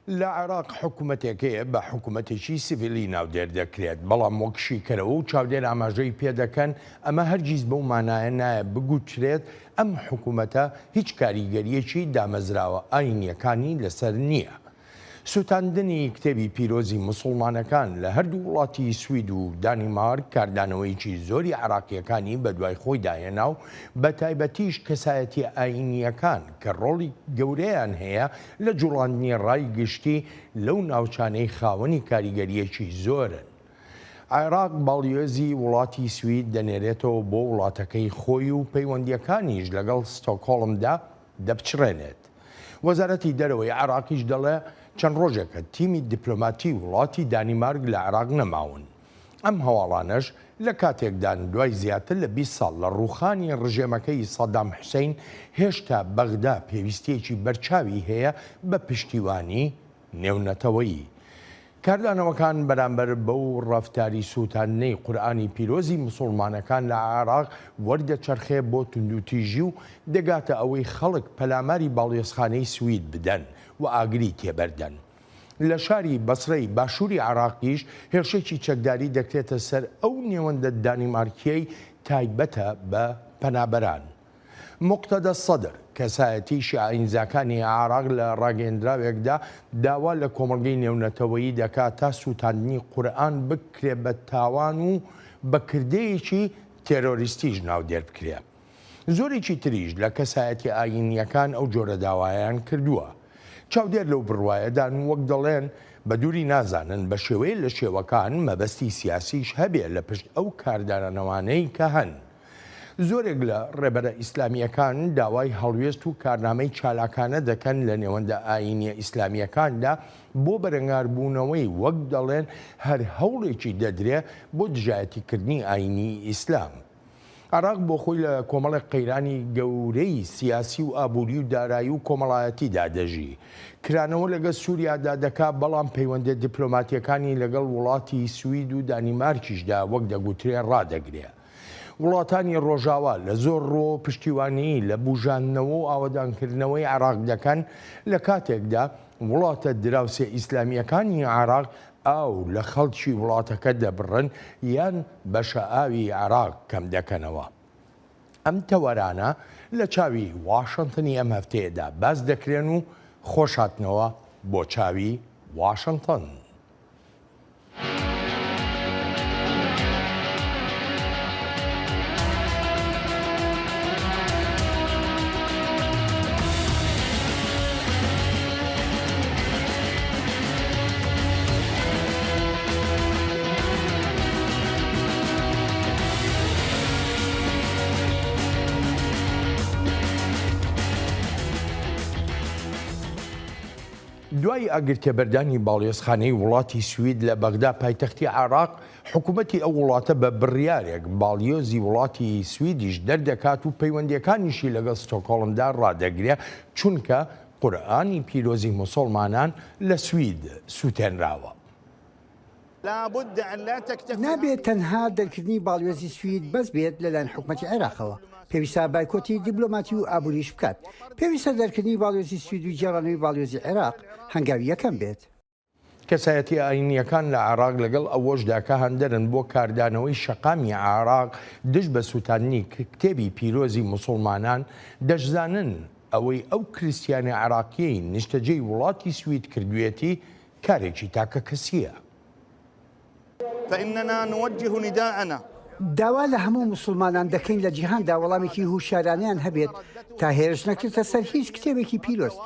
لە عێراق حکومەتێک هەیە بە حکومەتێکی سیڤیلی ناودێر دەکرێت، بەڵام وەک شیکەرەوە و چاودێر ئاماژەی پێدەکەن، ئەمە هەرگیز بەو مانایە نایە بگوترێت ئەم حکومەتە هیچ کاریگەرییەکی دامەزراوە ئاینییەکانی لەسەر نییە. سوتاندنی کتێبی پیرۆزی موسوڵمانەکان لە هەردوو وڵاتی سوید و دانیمارک کاردانەوەیەکی زۆری عێراقییەکانی بەدوای خۆیدا هێنا و بەتایبەتیش کەسایەتییە ئایینییەکان کە ڕۆڵی گەورەیان هەیە لە جوڵاندنی ڕای گشتی لەو ناوچانەی خاوەنی کاریگەرییەکی زۆرن. عێراق باڵیۆزی وڵاتی سوید دەنێرێتەوە بۆ وڵاتەکەی خۆی و پەیوەندییەکانیش لەگەڵ ستۆکهۆڵمدا دەپچڕێنێت. وەزارەتی دەرەوەی عێراقیش دەڵێ، چەند ڕۆژێکە تیمی دیپلۆماتی وڵاتی دانیمارک لە عێراق نەماون. ئەم هەواڵانەش لە کاتێکدان دوای زیاتر لە 20 ساڵ لە ڕووخانی ڕژێمەکەی سەدام حوسەین، هێشتا بەغدا پێویستییەکی بەرچاوی هەیە بە پشتیوانی نێونەتەوەیی. کاردانەوەکان بەرامبەر بەو ڕەفتاری سووتاندنەی قورئانی پیرۆزی موسوڵمانەکان لە عێراق وەردەچەرخێ بۆ توندوتیژی و دەگاتە ئەوەی خەڵک پەلاماری باڵیۆزخانەی سوید بدەن و ئاگری تێبەردەن. لە شاری بەسرەی باشووری عێراقیش هێرشێکی چەکداری دەکرێتە سەر ئەو نێوەندە دانیمارکییەی تایبەتە بە پەنابەران. موقتەدا سەدر، کەسایەتیی شیعەئایینزاکانی عێراق لە ڕاگەیەندراوێکدا داوا لە کۆمەڵگەی نێونەتەوەیی دەکات تا سووتاندنی قورئان بکرێ بە تاوان و بە کردەیەکی تێرۆریستیش ناودێر بکرێ. زۆرێکی تریش لە کەسایەتیە ئایینییەکان ئەو جۆرە داوایەیان کردووە. چاودێر لەو بڕوایەدان و وەک دەڵێن بە دووری نازانن بە شێوەیە لە شێوەکان مەبەستی سیاسیش هەبێ لە پشت ئەو کاردانەوانەی کە هەن. زۆرێک لە ڕێبەرە ئیسلامییەکان داوای هەڵوێست و کارنامەی چالاکانە دەکەن لە نێوەندە ئایینییە ئیسلامییەکاندا بۆ بەرەنگاربوونەوەی وەک دەڵێن هەر هەوڵێکی دەدرێ بۆ دژایەتیکردنی ئایینی ئیسلام. عێراق بۆ خۆی لە کۆمەڵێک قەیرانی گەورەی سیاسی و ئابووری و دارایی و کۆمەڵایەتیدا دەژی. کرانەوە لەگەڵ سووریادا دەکا، بەڵام پەیوەندیە دیپلۆماتییەکانی لەگەڵ وڵاتی سوید و دانیمارکیشدا وەک دەگوترێ ڕادەگرێ. وڵاتانی ڕۆژاوا لە زۆر ڕووەوە پشتیوانیی لە بوژاندنەوە و ئاوەدانکردنەوەی عێراق دەکەن، لە کاتێکدا وڵاتە دراوسێ ئیسلامییەکانی عێراق ئاو لە خەڵکی وڵاتەکە دەبڕن یان بەشە ئاوی عێراق کەم دەکەنەوە. ئەم تەوەرانە لە چاوی واشنتنی ئەم هەفتەیەدا باس دەکرێن و خۆشهاتنەوە بۆ چاوی واشنتن. دوای ئاگرتێبەردانی باڵیۆزخانەی وڵاتی سوید لە بەغدا پایتەختی عێراق، حکومەتی ئەو وڵاتە بە بڕیارێک باڵیۆزی وڵاتی سویدیش دەردەکات و پەیوەندییەکانیشی لەگەڵ ستۆکهۆڵمدا ڕادەگرێ، چونکە قورئانی پیرۆزی موسوڵمانان لە سوید سوتێنراوە. نابێت تەنها دەرکردنی باڵیۆزی سوید بەس بێت لەلایەن حکومەتی عێراقەوە، پێویستە بایکۆتی دیبلۆماتی و ئابووریش بکات. پێویستە دەرکردنی باڵیۆزی سوید و گێڕانەوەی باڵیۆزی عێراق هەنگاوی یەکەم بێت. کەسایەتیە ئاینییەکان لە عێراق لەگەڵ ئەوەشدا کە هاندەرن بۆ کاردانەوەی شەقامی عێراق دژ بە سوتاندنی کتێبی پیرۆزی موسوڵمانان، دەشزانن ئەوەی ئەو کریستیانە عێراقییەی نیشتەجێی وڵاتی سوید کردویەتی کارێکی تاکەکەسییە. فاننا نوجه نداءنا. داوا لە هەموو موسڵمانان دەکەین لە جیهاندا وەڵامێکی هوشیارانەیان هەبێت تا هێرش نەکرێتە سەر هیچ کتێبێکی پیرۆز.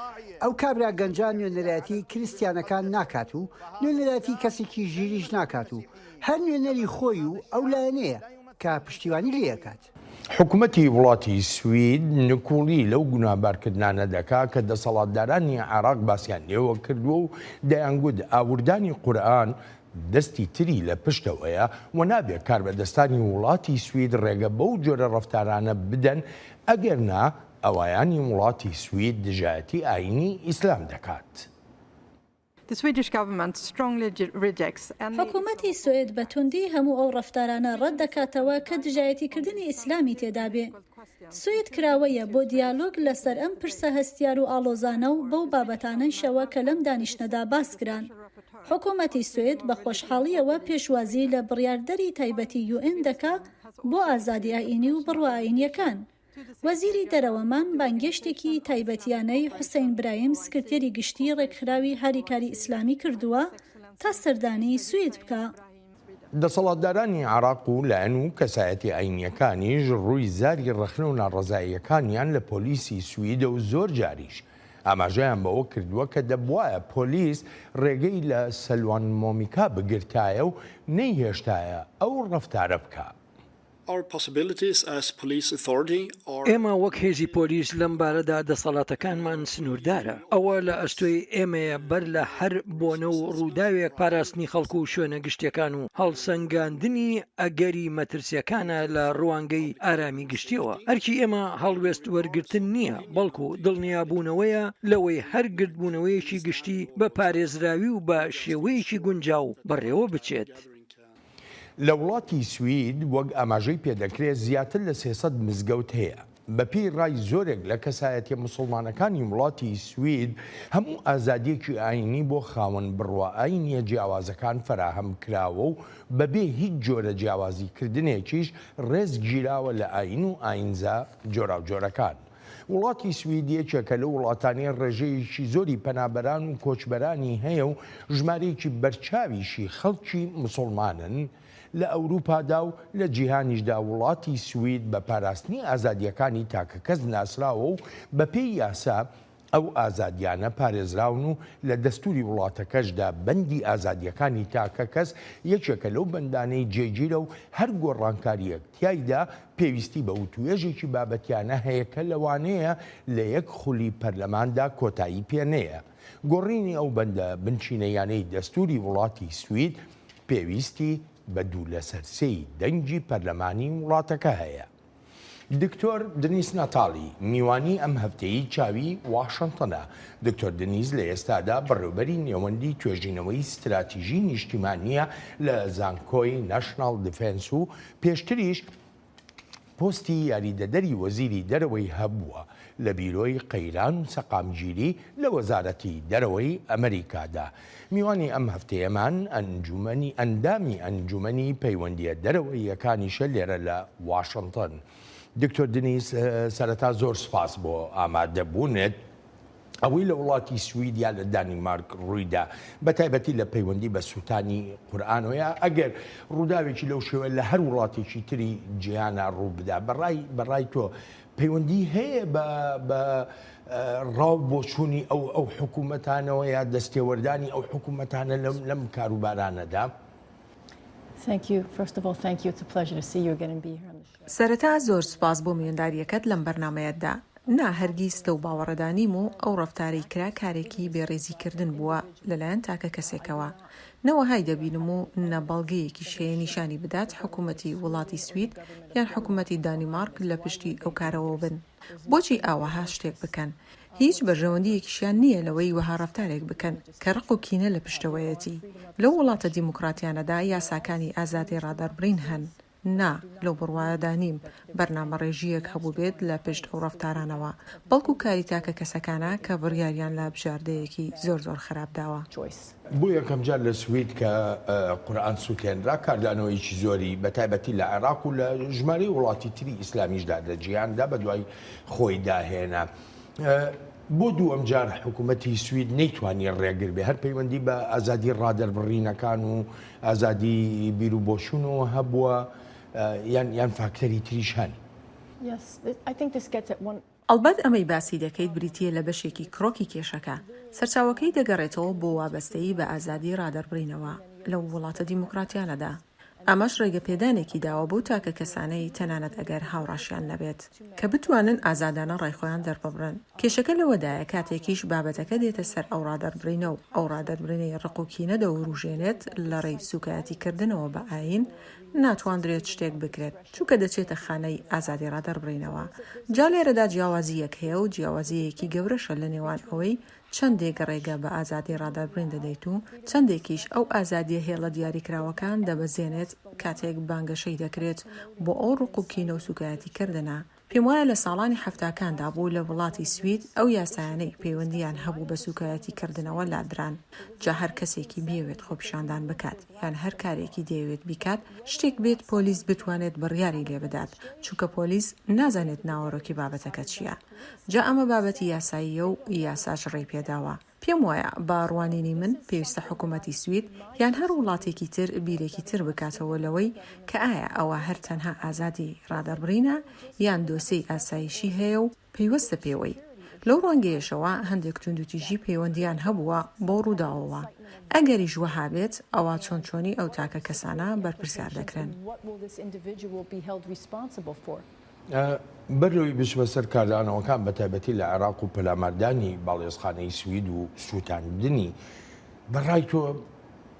ئەو کابرا گەنجە نوێنەرایەتی کریستیانەکان ناکات و نوێنەرایەتی کەسێکی ژیریش ناکات و هەر نوێنەری خۆی و ئەو لایەنەیە کە پشتیوانی لێیەکات. حکومەتی وڵاتی سوید نکوڵی لەو گوناهبارکردنانە دەکا کە دەسەڵاتدارانی عێراق باسیان لێوە کردووە و دەیانگوت ئاوردانی قورئان دەستی تری لە پشتەوەیە و نابێ کاربەدەستانی وڵاتی سوید ڕێگە بەو جۆرە ڕەفتارانە بدەن ئەگەرنا ئەوایانی وڵاتی سوید دژایەتی ئاینی ئیسلام دەکات. حکومەتی سوئد بە توندی هەموو ئەو ڕەفتارانە ڕەت دەکاتەوە کە دژایەتیکردنی ئیسلامی تێدابێ. سوید کراوەیە بۆ دیالۆگ لەسەر ئەم پرسە هەستیار و ئاڵۆزانە و بەو بابەتانەیشەوە کە لەم دانیشتنەدا باسکران. حکومەتی سوید بە خۆشحاڵییەوە پێشوازی لە بڕیاردەری تایبەتی یوئێن دەکا بۆ ئازادی ئایینی و بڕوا ئایینییەکان. وەزیری دەرەوەمان بانگێشتێکی تایبەتیانەی حوسەین برایم سکرتێری گشتیی ڕێکخراوی هاریکاری ئیسلامی کردووە تا سەردانی سوید بکا. دەسەڵاتدارانی عێراق و لایەن و کەسایەتی ئاینییەکانیش ڕووی زاری ڕەخنە و ناڕەزاییەکانیان لە پۆلیسی سویدە و زۆر جاریش ئاماژەیان بەوە کردووە کە دەبوایە پۆلیس ڕێگەی لە سەلوان مۆمیکا بگرتایە و نەیهێشتایە ئەو ڕەفتارە بکا. ئێمە وەک هێزی پۆلیس لەم بارەدا دەسەڵاتەکانمان سنووردارە، ئەوە لە ئەستۆی ئێمەیە بەر لە هەر بۆنە و ڕووداوێک پاراستنی خەڵک و شوێنە گشتیەکان و هەڵسەنگاندنی ئەگەری مەترسیەکانە لە ڕوانگەی ئارامی گشتیەوە. ئەرکی ئێمە هەڵوێست وەرگرتن نییە، بەڵکو دڵنیابوونەوەیە لەوەی هەر گردبوونەوەیەکی گشتی بە پارێزراوی و بە شێوەیەکی گونجاو بەڕێوە بچێت. لە وڵاتی سوید وەک ئاماژەی پێدەکرێت زیاتر لە 300 مزگەوت هەیە. بەپێی ڕای زۆرێک لە کەسایەتیە موسڵمانەکانی وڵاتی سوید هەموو ئازادیەکی ئاینی بۆ خاوەن بڕوا ئاینیە جیاوازەکان فەراهەم کراوە و بەبێ هیچ جۆرە جیاوازی کردنێکیش ڕێز گیراوە لە ئاین و ئاینزا جۆراوجۆرەکان. وڵاتی سوید یەکێکە لەو وڵاتانەی ڕێژەیەکی زۆری پەنابەران و کۆچبەرانی هەیە و ژمارەیەکی بەرچاویشی خەڵکی موسڵمانن لە ئەوروپادا و لە جیهانیشدا وڵاتی سوید بە پاراستنی ئازادییەکانی تاکەکەس ناسراوە و بەپێی یاسا ئەو ئازادیانە پارێزراون و لە دەستوری وڵاتەکەشدا بەندی ئازادییەکانی تاکەکەس یەکێکە لەو بەندانەی جێگیرە و هەر گۆڕانکارییەک تیایدا پێویستی بە وتوێژێکی بابەتیانە هەیە کە لەوانەیە لە یەک خولی پەرلەماندا کۆتایی پێ نەیە. گۆڕینی ئەو بەندە بنچینەییانەی دەستوری وڵاتی سوید پێویستی بە دوو لەسەر سێی دەنگی پەرلەمانی وڵاتەکە هەیە. دکتۆر دنیس ناتالی میوانی ئەم هەفتەیەی چاوی واشنتنە. دکتۆر دنیس لە ئێستادا بەڕێوبەری نێوەندی توێژینەوەی ستراتیژی نیشتیمانییە لە زانکۆی ناشناڵ دیفێنس و پێشتریش پۆستی یاریدەدەری وەزیری دەرەوەی هەبووە لە بیرۆی قەیران و سەقامگیری لە وەزارەتی دەرەوەی ئەمریکادا. میوانی ئەم هەفتەیەمان ئەنجومەنی ئەندامی ئەنجومەنی پەیوەندییە دەرەوەییەکانیشە لێرە لە واشنتن. دکتۆر دنیس سەرەتا زۆر سوپاس بۆ ئامادەبوونت. ئەوەی لە وڵاتی سوید یا لە دانیمارک ڕوویدا بە تایبەتی لە پەیوەندی بە سووتانی قورئانەوە یا ئەگەر ڕووداوێکی لەو شێوە لە هەر وڵاتێکی تری جیهانا ڕوو بدا بەڕای بەڕای تۆ پەیوەندی هەیە بە بە ڕاو بۆچوونی ئەو ئەو حکوومەتانەوە یا دەستێوەردانی ئەو حکوومەتانە لەم لەم کاروبارانەدا؟ سەرەتا زۆر سوپاس بۆ میونداریەکەت لەم بەرنامەیەتدا. نا هەرگیز لەو باوەڕەدا نیم و ئەو ڕەفتارەی کرا کارێکی بێ ڕێزی کردن بووە لەلایەن تاکە کەسێکەوە. نە وەهای دەبینم و نە بەڵگەیەکیش هەیە نیشانی بدات حکومەتی وڵاتی سوید یان حکومەتی دانیمارک لە پشتی ئەو کارەوە بن. بۆچی ئاوەها شتێک بکەن؟ هیچ بەرژەوەندییەکیشیان نییە لەوەی وەها ڕەفتارێک بکەن کە ڕق و کینە لە پشتەوەیەتی. لەو وڵاتە دیموکراتیانەدا یاساکانی ئازادی ڕادەربڕین هەن. نا، لەو بڕوایەدا نیم بەرنامەڕێژییەک هەبووبێت لە پشت ئەو ڕەفتارانەوە، بەڵکو کاری تاکە کەسەکانە کە بڕیاریان لە بژاردەیەکی زۆر زۆر خراپ داوە. بۆ یەکەمجار لە سوید کە قورئان سوتێنرا کاردانەوەیەکی زۆری بە تایبەتی لە عێراق و لە ژمارەی وڵاتی تری ئیسلامیشدا لە جیهاندا بەدوای خۆیدا هێنا. بۆ دووەم جار حکوومەتی سوید نەیتوانی ڕێگر بێ هەر پەیوەندی بە ئازادی ڕادەربڕینەکان و ئازادی بیروبۆچوونەوە هەبووە یان یان فاکتەری تریش هەن؟ ئەڵبەت ئەمەی باسی دەکەیت بریتییە لە بەشێکی کرۆکی کێشەکە، سەرچاوەکەی دەگەڕێتەوە بۆ وابەستەیی بە ئازادی ڕادەربڕینەوە لەو وڵاتە دیموکراتیانەدا. ئەمەش ڕێگەپێدانێکی داوە بەو تاکە کەسانەی تەنانەت ئەگەر هاوڕاشیان نەبێت، کە بتوانن ئازادانە ڕای خۆیان دەرببڕن. کێشەکە لەوەدایە کاتێکیش بابەتەکە دێتە سەر ئەو ڕادەربڕینە و ئەو ڕادەربڕینەی ڕق و کینە دەوروژێنێت لەڕێی سوکایەتی کردنەوە بە ئایین، ناتواندرێت شتێک بکرێت، چونکە دەچێتە خانەی ئازادی ڕادەربڕینەوە. جا لێرەدا جیاوازییەک هەیە و جیاوازییەکی گەورەشە لە نێوان ئەوەی چەندێک ڕێگە بە ئازادی ڕادەربڕین دەدەیت و چەندێکیش ئەو ئازادییە هێڵە دیاریکراوەکان دەبەزێنێت کاتێک بانگەشەی دەکرێت بۆ ئەو ڕق و کینە و سوکایەتی کردنە. پێموایە لە ساڵانی حەفتاکاندا بوو لە وڵاتی سوید ئەو یاسایانەی پەیوەندییان هەبوو بە سوکایەتی کردنەوە لادران، جا هەر کەسێکی بیەوێت خۆپیشاندان بکات یان هەر کارێکی دەیەوێت بیکات شتێک بێت پۆلیس بتوانێت بڕیاری لێبدات چونکە پۆلیس نازانێت ناوەرۆکی بابەتەکە چییە جا ئەمە بابەتی یاساییە و یاساش ڕێی پێداوە. پێم وایە بە ڕوانینی من پێویستە حکوومەتی سوید یان هەر وڵاتێکی تر بیرێکی تر بکاتەوە لەوەی کە ئایا ئەوە هەر تەنها ئازادی ڕادەربڕینە یان دۆسێی ئاسایشی هەیە و پەیوەستە پێوەی. لەو ڕوانگەیەشەوە هەندێک توندوتیژی پەیوەندییان هەبووە بەو ڕووداوەوە. ئەگەریش وەها بێت ئەوا چۆن چۆنی ئەو تاکە کەسانە بەرپرسیار دەکرێن. بەر لەوەی بچمە سەر کاردانەوەکان بە تایبەتی لە عێراق و پەلاماردانی باڵیۆزخانەی سوید و سووتاندنی، بە ڕای تۆ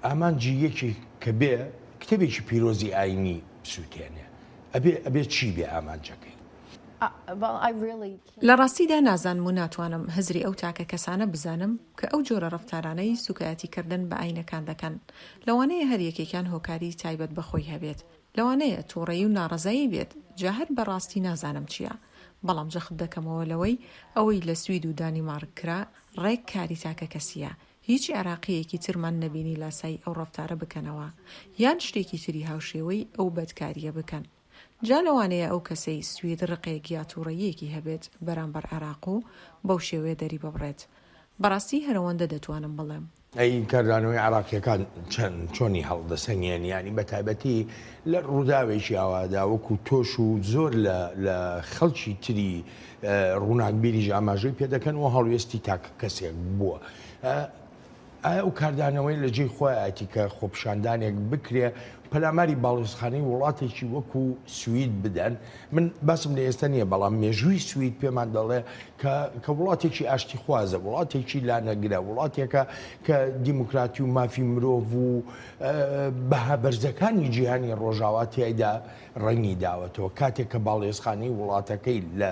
ئامانجی یەکێک کە بێ کتێبێکی پیرۆزی ئایینی بسووتێنێ ئەبێ ئەبێ چی بێ ئامانجەکەی؟ لە ڕاستیدا نازانم و ناتوانم هزری ئەو تاکە کەسانە بزانم کە ئەو جۆرە ڕەفتارانەی سووکایەتی کردن بە ئایینەکان دەکەن. لەوانەیە هەر یەکێکیان هۆکاری تایبەت بە خۆی هەبێت. لەوانەیە توڕەیی و ناڕەزایی بێت، جا هەر بە ڕاستی نازانم چییە، بەڵام جەخت دەکەمەوە لەوەی ئەوەی لە سوید و دانیمارک کرا ڕێک کاری تاکەکەسییە، هیچ عێراقییەکی ترمان نەبینی لاسایی ئەو ڕەفتارە بکەنەوە، یان شتێکی تری هاوشێوەی ئەو بەدکارییە بکەن. جا لەوانەیە ئەو کەسەی سوید ڕقێک یا توڕەییەکی هەبێت بەرامبەر عێراق و بەو شێوەیە دەریببڕێت. بەڕاستی هەر ئەوەندە دەتوانم بڵێم. ئەی کاردانەوەی عێراقییەکان چەند چۆنی هەڵدەسەنگێنی یانی بە تایبەتی لە ڕووداوێکی ئاوادا وەکو تۆش و زۆر لە لە خەڵکی تری ڕووناکبیریش ئاماژەی پێ دەکەن و هەڵوێستی تاکە کەسێک بووە ئایا ئەو کاردانەوەی لە جێی خۆیەتی کە خۆپیشاندانێک بکرێ پەلاماری باڵیۆزخانەی وڵاتێکی وەکو سوید بدەن؟ من باسم لە ئێستا نییە، بەڵام مێژووی سوید پێمان دەڵێ کە کە وڵاتێکی ئاشتیخوازە، وڵاتێکی لانەگرە، وڵاتێکە کە دیموکراتی و مافی مرۆڤ و بەها بەرزەکانی جیهانی ڕۆژاوا تیایدا ڕەنگی داوەتەوە. کاتێک کە باڵیۆزخانەی وڵاتەکەی لە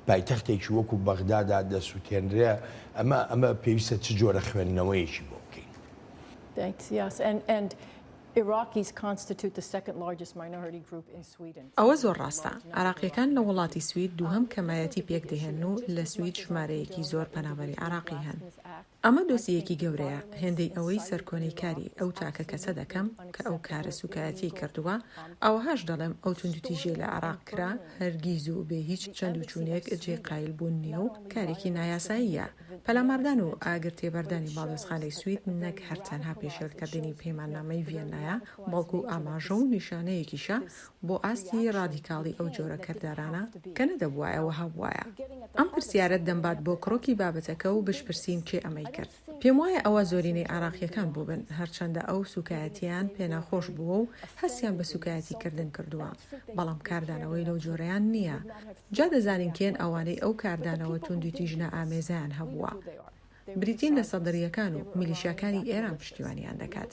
پایتەختێکی وەکو بەغدادا دەسوتێنرێ، ئەمە ئەمە پێویستە چ جۆرە خوێندنەوەیەکی بۆ بکەین؟ ئەوە زۆر ڕاستە. عێراقییەکان لە وڵاتی سوید دووهەم کەمایەتی پێکدەهێنن و لە سوید ژمارەیەکی زۆر پەنابەری عێراقی هەن. ئەمە دۆسیەیەکی گەورەیە، هێندەی ئەوەی سەرکۆنەی کاری ئەو تاکە کەسە دەکەم کە ئەو کارە سوکایەتیەی کردووە، ئاوەهاش دەڵێم ئەو توندوتیژیەی لە عێراق کرا هەرگیز و بێ هیچ چەند و چوونێک جێی قایل بوون نییە و کارێکی نایاساییە. پەلاماردان و ئاگر تێبەردانی باڵیۆزخانەی سوید نەک هەر تەنها پێشێلکردنی پەیماننامەی ڤیەننایە، بەڵکو ئاماژە و نیشانەیەکیشە بۆ ئاستی ڕادیکاڵی ئەو جۆرە کردارانە کە نەدەبوایە وەها بوایە. ئەم پرسیارەت دەمبات بۆ کڕۆکی بابەتەکە و بشپرسین کێ ئەمەی کرد. پێموایە ئەوە زۆرینەی عێراقییەکان بووبن، هەرچەندە ئەو سووکایەتییەیان پێناخۆش بووە و هەستیان بە سووکایەتیکردن کردووە، بەڵام کاردانەوەی لەو جۆرەیان نییە. جا دەزانین کێن ئەوانەی ئەو کاردانەوە توندوتیژنائامێزەیان هەبووە. بریتین لە سەدرییەکان و میلیشیاکانی ئێران پشتیوانیان دەکات.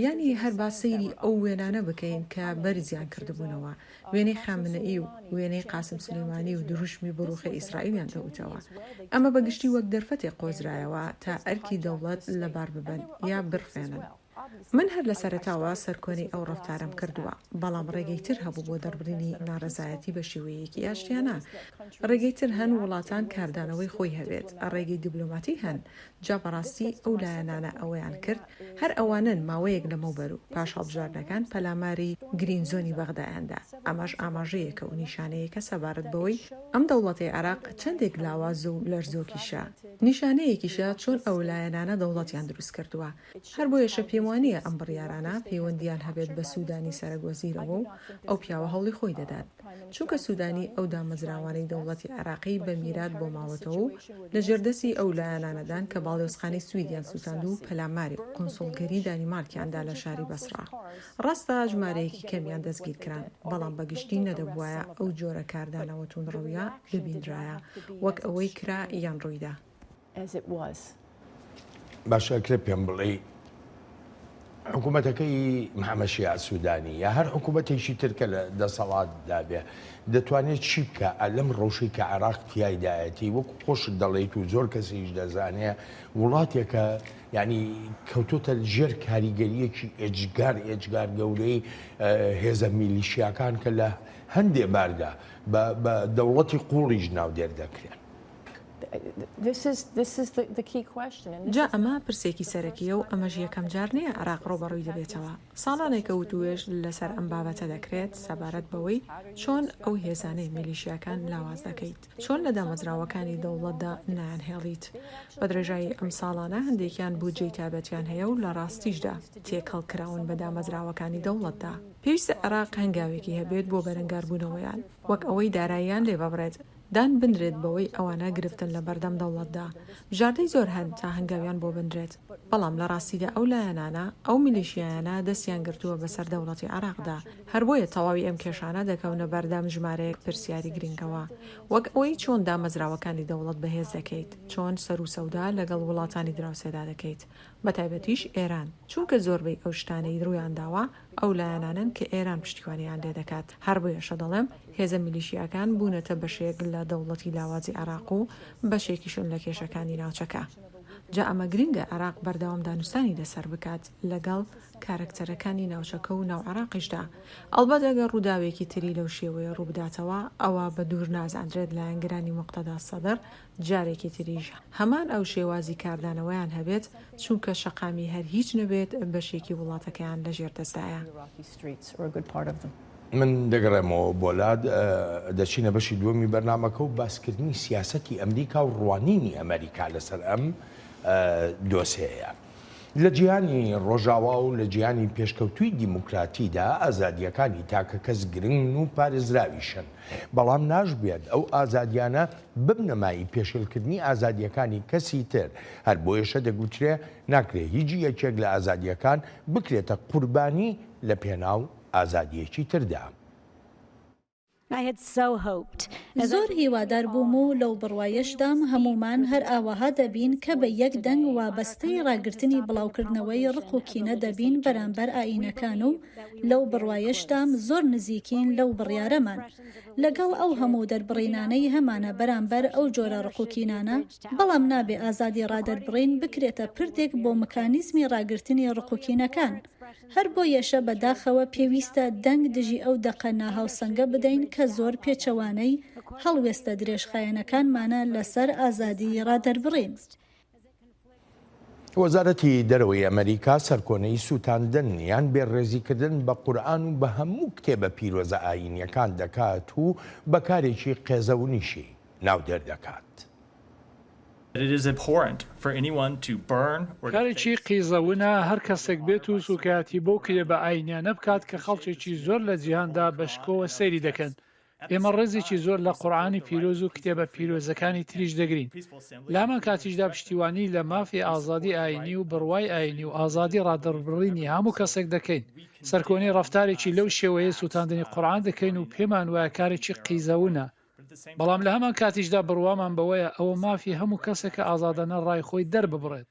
یانی هەر با سەیری ئەو وێنانە بکەین کە بەرزیان کردبوونەوە، وێنەی خامنەئی و وێنەی قاسم سولەیمانی و دروشمی بڕوخێ ئیسرائیلیان دەوتەوە. ئەمە بە گشتی وەک دەرفەتێک قۆزرایەوە تا ئەرکی دەوڵەت لەبار ببەن یا بڕفێنن. من هەر لە سەرەتاوە سەرکۆنەی ئەو ڕەفتارەم کردووە، بەڵام ڕێگەی تر هەبوو بۆ دەربڕینی ناڕەزایەتی بە شێوەیەکی ئاشتیانە. ڕێگەی تر هەن وڵاتان کاردانەوەی خۆی هەبێت، ڕێگەی دیبلۆماتی هەن. جا بەڕاستی ئەو لایەنانە ئەوەیان کرد، هەر ئەوانەن ماوەیەک لەمەوبەر و پاش هەڵبژاردنەکان پەلاماری گرین زۆنی بەغدایان دا. ئەمەش ئاماژەیەکە و نیشانەیەکە سەبارەت بەوەی ئەم دەوڵەتەی عێراق چەندێک لاواز و لەرزۆکیشە. نیشانەیەکیشە چۆن ئەو لایەنانە دەوڵەتیان دروست کردووە. هەر بۆیەشە پێموانییە ئەم بڕیارانە پەیوەندییان هەبێت بە سودانی سەرەک وەزیرەوە و ئەو پیاوە هەوڵی خۆی دەدات. چونکە سودانی ئەو دامەزراوانەی دەوڵەتی عێراقی بە میرات بۆ ماوەتەوە و لە ژێردەستی ئەو لایەنانەدان کە باڵیۆزخانەی سویدیان سوتاند و پەلاماری قونسوڵگەری دانیمارکیان دا لە شاری بەسڕە. ڕاستە ژمارەیەکی کەمیان دەستگیرکران، بەڵام بە گشتی نەدەبوایە ئەو جۆرە کاردانەوە توندڕەویە ببینرایە وەک ئەوەی کرا یان ڕوویدا. باشە ئەکرێ پێم بڵێی. حکوومەتەکەی محەممەد شیاع سوودانی یا هەر حکوومەتێکی تر کە لە دەسەڵاتدا بێ دەتوانێت چی بکا لەم ڕەوشەی کە عێراق تیایدایەتی وەکو خۆشت دەڵێیت و زۆر کەسیش دەزانێ وڵاتێکە یعنی کەوتۆتە ژێر کاریگەریەکی ئێجگار ئێجگار گەورەی هێزە میلیشیاکان کە لە هەندێ باردا بە دەوڵەتی قوڵیش ناودێر دەکرێن. جا ئەمە پرسێکی سەرەکییە و ئەمەش یەکەم جار نییە عێراق ڕووبەڕووی دەبێتەوە. ساڵانێکە وتووێژ لەسەر ئەم بابەتە دەکرێت سەبارەت بەوەی چۆن ئەو هێزانەی میلیشیاکان لاواز دەکەیت، چۆن لە دامەزراوەکانی دەوڵەتدا نایانهێڵیت. بە درێژایی ئەم ساڵانە هەندێکیان بودجەی تایبەتیان هەیە و لە ڕاستیشدا تێکەڵ کراون بە دامەزراوەکانی دەوڵەتدا. پێویستە عێراق هەنگاوێکی هەبێت بۆ بەرەنگاربوونەوەیان، وەک ئەوەی داراییان لێ ببڕێت. دان بنرێت بەوەی ئەوانە گرفتن لە بەردەم دەوڵەتدا. بژاردەی زۆر هەن تا هەنگاویان بۆ بنرێت. بەڵام لە ڕاستیدا ئەو لایەنانە، ئەو میلیشیایانە دەستیان گرتووە بەسەر دەوڵەتی عێراقدا. هەر بۆیە تەواوی ئەم کێشانە دەکەونە بەردەم ژمارەیەک پرسیاری گرنگەوە. وەک ئەوەی چۆن دامەزراوەکانی دەوڵەت بەهێز دەکەیت؟ چۆن سەروسەودا لەگەڵ وڵاتانی دراوسێدا دەکەیت؟ بەتایبەتیش ئێران. چونکە زۆربەی ئەو شتانەی ڕوویانداوە ئەو لایەنانەن کە ئێران پشتیوانیان لێدەکات، هەر بۆیەشە دەڵێم هێزە میلیشیاکان بوونەتە بەشێک لە دەوڵەتی لاوازی عێراق و بەشێکیشن لە کێشەکانی ناوچەکە. جا ئەمە گرنگە عێراق بەردەوام دانوستانی لەسەر بکات لەگەڵ کارەکتەرەکانی ناوچەکە و ناو عێراقیشدا. ئەڵبەت ئەگەر ڕووداوێکی تری لەو شێوەیە ڕووبداتەوە ئەوا بە دوور نازانرێت لایەنگرانی موقتەدا سەدر جارێکی تریش هەمان ئەو شێوازی کاردانەوەیان هەبێت، چونکە شەقامی هەر هیچ نەبێت بەشێکی وڵاتەکەیان لەژێر دەستدایە. من دەگەڕێمەوە بۆ لات، دەچینە بەشی دووەمی بەرنامەکە و باسکردنی سیاسەتی ئەمریکا و ڕوانینی ئەمریکا لەسەر ئەم دۆسێیە. لە جیهانی ڕۆژاوا و لە جیهانی پێشکەوتووی دیموکراتیدا ئازادییەکانی تاکەکەس گرنگن و پارێزراویشن، بەڵام ناشبێت ئەو ئازادیانە ببنە مایەی پێشێلکردنی ئازادییەکانی کەسی تر، هەر بۆیەشە دەگوترێ ناکرێ هیچ یەکێک لە ئازادییەکان بکرێتە قوربانی لە پێناو ئازادییەکی تردا. زۆر هیوادار بووم و لەو بڕوایەشدام هەموومان هەر ئاوەها دەبین کە بە یەک دەنگ وابەستەی ڕاگرتنی بڵاوکردنەوەی ڕق و کینە دەبین بەرامبەر ئایینەکان و لەو بڕوایەشدام زۆر نزیکین لەو بڕیارەمان لەگەڵ ئەو هەموو دەربڕینانەی هەمانە بەرامبەر ئەو جۆرە ڕق و کینانە، بەڵام نابێ ئازادی ڕادەربڕین بکرێتە پردێک بۆ مکانیزمی ڕاگرتنی ڕق و کینەکان. هەر بۆیەشە بە داخەوە پێویستە دەنگ دژی ئەو دەقە ناهاوسەنگە بدەین کە زۆر پێچەوانەی هەڵوێستە درێژخایەنەکانمانە لەسەر ئازادیی ڕادەربڕین. وەزارەتی دەرەوەی ئەمەریکا سەرکۆنەی سووتاندن یان بێڕێزیکردن بە قورئان و بە هەموو کتێبە پیرۆزە ئایینییەکان دەکات و بە کارێکی قێزەونیشی ناودێر دەکات. کارێکی قیزەونە هەر کەسێک بێت و سوکایەتی بەو کتێبە ئاینیانە بکات کە خەڵکێکی زۆر لە جیهاندا بە شکۆوە سەیری دەکەن. ئێمە ڕێزێکی زۆر لە قورئانی پیرۆز و کتێبە پیرۆزەکانی تریش دەگرین. لە هەمان کاتیشدا پشتیوانی لە مافی ئازادی ئاینی و بڕوای ئاینی و ئازادی ڕادەربڕینی هەموو کەسێک دەکەین. سەرکۆنەی ڕەفتارێکی لەو شێوەیەی سوتاندنی قورئان دەکەین و پێمان وایە کارێکی قیزەونە. بەڵام لە هەمان کاتیشدا بڕوامان بەوەیە ئەوە مافی هەموو کەسێکە ئازادانە ڕای خۆی دەرببڕێت.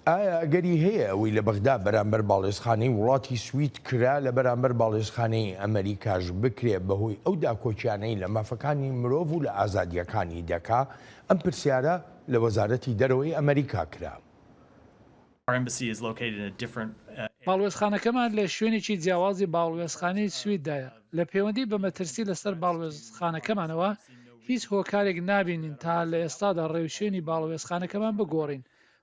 ئایا ئەگەری هەیە ئەوەی لە بەغدا بەرامبەر باڵێزخانەی وڵاتی سوید کرا لە بەرامبەر باڵێزخانەی ئەمەریکاش بکرێ بەهۆی ئەو داکۆکیانەی لە مافەکانی مرۆڤ و لە ئازادییەکانی دەکا؟ ئەم پرسیارە لە وەزارەتی دەرەوەی ئەمەریکا کرا. باڵوێزخانەکەمان لە شوێنێکی جیاوازی باڵوێزخانەی سویددایە. لە پەیوەندی بە مەترسی لەسەر باڵوێزخانەکەمانەوە، هیچ هۆکارێک نابینین تا لە ئێستادا ڕێوشوێنی باڵوێزخانەکەمان بگۆڕین،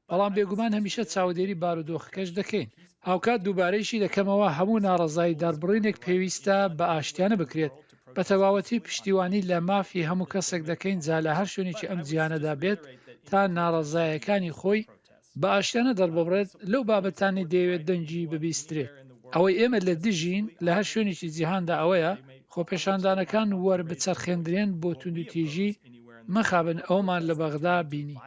بەڵام بێگومان هەمیشە چاودێری بارودۆخەکەش دەکەین. هاوکات دووبارەیشی دەکەمەوە هەموو ناڕەزایی دەربڕینێک پێویستە بە ئاشتیانە بکرێت. بە تەواوەتی پشتیوانی لە مافی هەموو کەسێک دەکەین جا لە هەر شوێنێکی ئەم جیهانەدا بێت تا ناڕەزایەکانی خۆی بە ئاشتیانە دەرببڕێت لەو بابەتانەی دەیەوێت دەنگی ببیسترێت. ئەوەی ئێمە لە دژین لە هەر شوێنێکی جیهاندا ئەوەیە خۆپێشاندانەکان وەربچەرخێندرێن بۆ توندوتیژی، مەخابن ئەوەمان لە بەغدا بینی.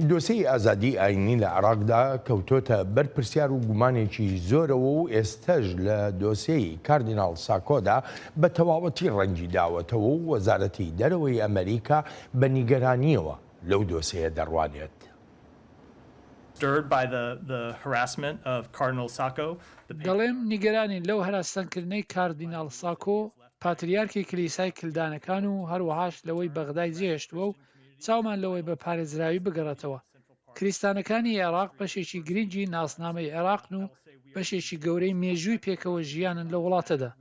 دۆسێی ئازادیی ئایینی لە عێراقدا کەوتۆتە بەر پرسیار و گومانێکی زۆرەوە و ئێستەش لە دۆسێی کاردیناڵ ساکۆدا بە تەواوەتی ڕەنگی داوەتەوە و وەزارەتی دەرەوەی ئەمەریکا بە نیگەرانییەوە لەو دۆسێیە دەڕوانێت. دەڵێم نیگەرانین لەو هەراسانکردنەی کاردیناڵ ساکۆ، پاتریارکی کلیسای کلدانەکان و هەروەهاش لەوەی بەغدای جێهێشتووە و چاومان لەوەی بە پارێزراوی بگەڕێتەوە. کریستانەکانی عێراق بەشێکی گرنگی ناسنامەی عێراقن و بەشێکی گەورەی مێژووی پێکەوە ژیانن لەو وڵاتەدا.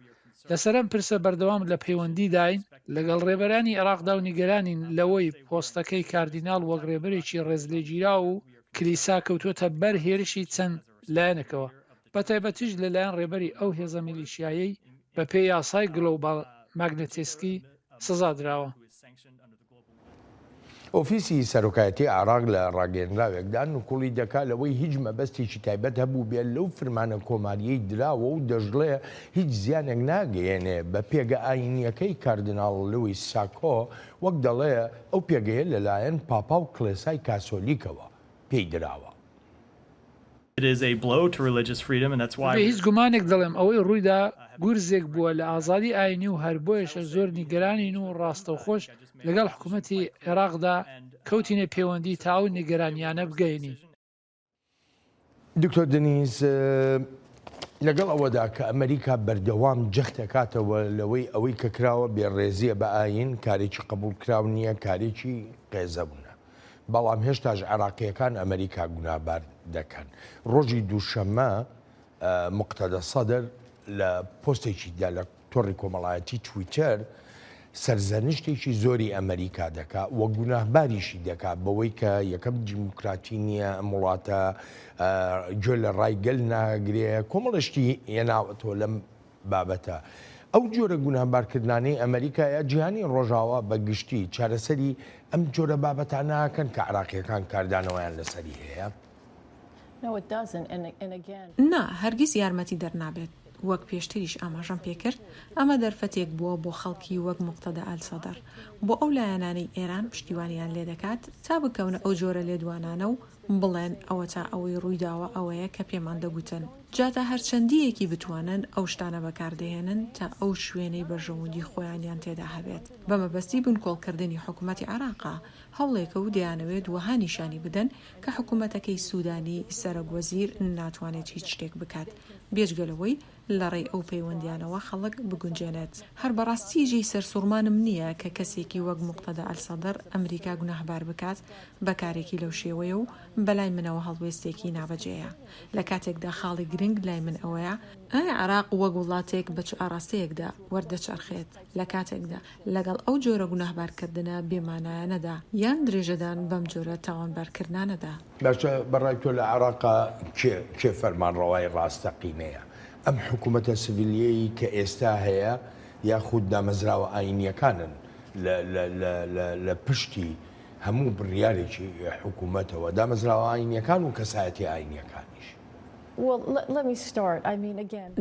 لەسەر ئەم پرسە بەردەوام لە پەیوەندیداین لەگەڵ ڕێبەرانی عێراقدا و نیگەرانین لەوەی پۆستەکەی کاردیناڵ وەک ڕێبەرێکی ڕێزلێگیراو و کلیسا کەوتووەتە بەر هێرشی چەند لایەنێکەوە، بەتایبەتیش لەلایەن ڕێبەری ئەو هێزە میلیشیایەی بەپێی یاسای گلۆباڵ ماگنتسکی سزا دراوە. ئۆفیسی سەرۆکایەتی عێراق لە ڕاگەیەنراوێکدا نکوڵی دەکات لەوەی هیچ مەبەستێکی تایبەت هەبووبێت لەو فرمانە کۆمارییەی دراوە و دەشڵێ هیچ زیانێک ناگەیەنێ بە پێگە ئایینییەکەی کاردیناڵ لویس ساکۆ، وەک دەڵێ ئەو پێگەیە لەلایەن پاپا و کڵێسای کاسۆلیکەوە پێی دراوە. بەبێ هیچ گومانێک دەڵێم ئەوەی ڕوویدا گورزێک بووە لە ئازادی ئاینی و هەر بۆیەشە زۆر نیگەرانین و ڕاستەوخۆش لەگەڵ حکومەتی عێراقدا کەوتینە پێوەندی تا ئەو نیگەرانیانە بگەینین. دکتۆر دنیز، لەگەڵ ئەوەدا کە ئەمریکا بەردەوام جەخت دەکاتەوە لەوەی ئەوەی کە کراوە بێڕێزییە بە ئایین، کارێکی قبوڵکراو نییە، کارێکی قێزەونە. بەڵام هێشتاش عێراقییەکان ئەمریکا گوناهبار دەکەن. ڕۆژی دووشەممە موقتەدا سەدر لە پۆستێکیدا لە تۆڕی کۆمەڵایەتی تویتەر سەرزەنشتێکی زۆری ئەمریکا دەکا و گوناهباریشی دەکا بەوەی کە یەکەم دیموکراتی نییە ئەم وڵاتە گوێ لە ڕای گەل ناگرێ کۆمەڵە شتی هێناوەتەوە لەم بابەتە. ئەو جۆرە گوناهبارکردنانەی ئەمریکا یا جیهانی ڕۆژاوا بە گشتی چارەسەری ئەم جۆرە بابەتانە ناکەن کە عێراقییەکان کاردانەوەیان لەسەری هەیە؟ نا، هەرگیز یارمەتیدەر نابێت. وەک پێشتریش ئاماژەم پێکرد، ئەمە دەرفەتێک بووە بۆ خەڵکی وەک موقتەدا ئەلسەدر، بۆ ئەو لایەنانەی ئێران پشتیوانیان لێدەکات تا بکەونە ئەو جۆرە لێدوانانە و بڵێن ئەوەتا ئەوەی ڕوویداوە ئەوەیە کە پێمان دەگوتن. جا تا هەرچەندییەکی بتوانن ئەو شتانە بەکاردەهێنن تا ئەو شوێنەی بەرژەوەندی خۆیانیان تێدا هەبێت. بە مەبەستی بنکۆڵکردنی حکومەتی عێراقە هەوڵێکە و دەیانەوێت وەها نیشانی بدەن کە حکومەتەکەی سودانی سەرۆک وەزیر ناتوانێت هیچ شتێک بکات بێجگە لەوەی لەڕێی ئەو پەیوەندیانەوە خەڵک بگونجێنێت. هەر بەڕاستی جێی سەرسوڕمانم نییە کە کەسێکی وەک موقتەدا ئەلسەدر ئەمریکا گوناهبار بکات بە کارێکی لەو شێوەیە و بەلای منەوە هەڵوێستێکی نابەجێیە. لە کاتێکدا خاڵی گرنگ لای من ئەوەیە ئایا عێراق وەک وڵاتێک بە چ ئاڕاستەیەکدا وەردەچەرخێت لە کاتێکدا لەگەڵ ئەو جۆرە گوناهبارکردنە بێ مانایانەدا یان درێژەدان بەم جۆرە تاوانبارکردنانەدا. باشە بەڕای تۆ لە عێراقا کێ کێ فەرمانڕەوای ڕاستەقینەیە؟ ئەم حکوومەتە سڤیلیەی کە ئێستا هەیە یاخود دامەزراوە ئایینییەکانن لە لە لە لە لە پشتی هەموو بڕیارێکی حکوومەتەوە، دامەزراوە ئایینییەکان و کەسایەتییە ئایینییەکانیش؟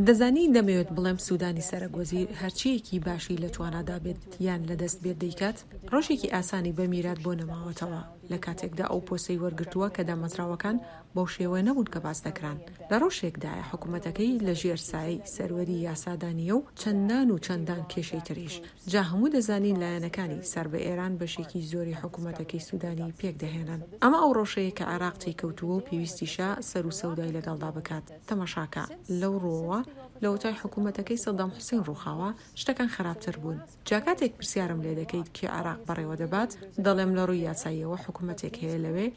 دەزانی دەمەوێت بڵێم سودانی سەرەک وەزیر هەرچییەکی باشی لە توانادا بێت یان لە دەست بێت دەیکات، ڕەوشێکی ئاسانی بە میرات بۆ نەماوەتەوە، لە کاتێکدا ئەو پۆستەی وەرگرتووە کە دامەزراوەکان بەو شێوەیە نەبوون کە باس دەکران، لە ڕەوشێکدایە حکومەتەکەی لە ژێر سایەی سەروەری یاسادا نییە و چەندان و چەندان کێشەی تریش. جا هەموو دەزانین لایەنەکانی سەر بە ئێران بەشێکی زۆری حکومەتەکەی سودانی پێکدەهێنن. ئەمە ئەو ڕەوشەیە کە عێراق تێیکەوتووە و پێویستیشە سەر و سەودای لەگەڵدا بکات. تەماشاکە، لەو ڕووەوە لەوەتای حکومەتەکەی سەدام حوسێن ڕووخاوە، شتەکان خراپتر بوون. جا کاتێک پرسیارم لێدەکەیت کێ عێراق بەڕێوەدەبات، دەڵێم لە ڕووی یاساییەوە حکومەتێک هەیە لەوێ،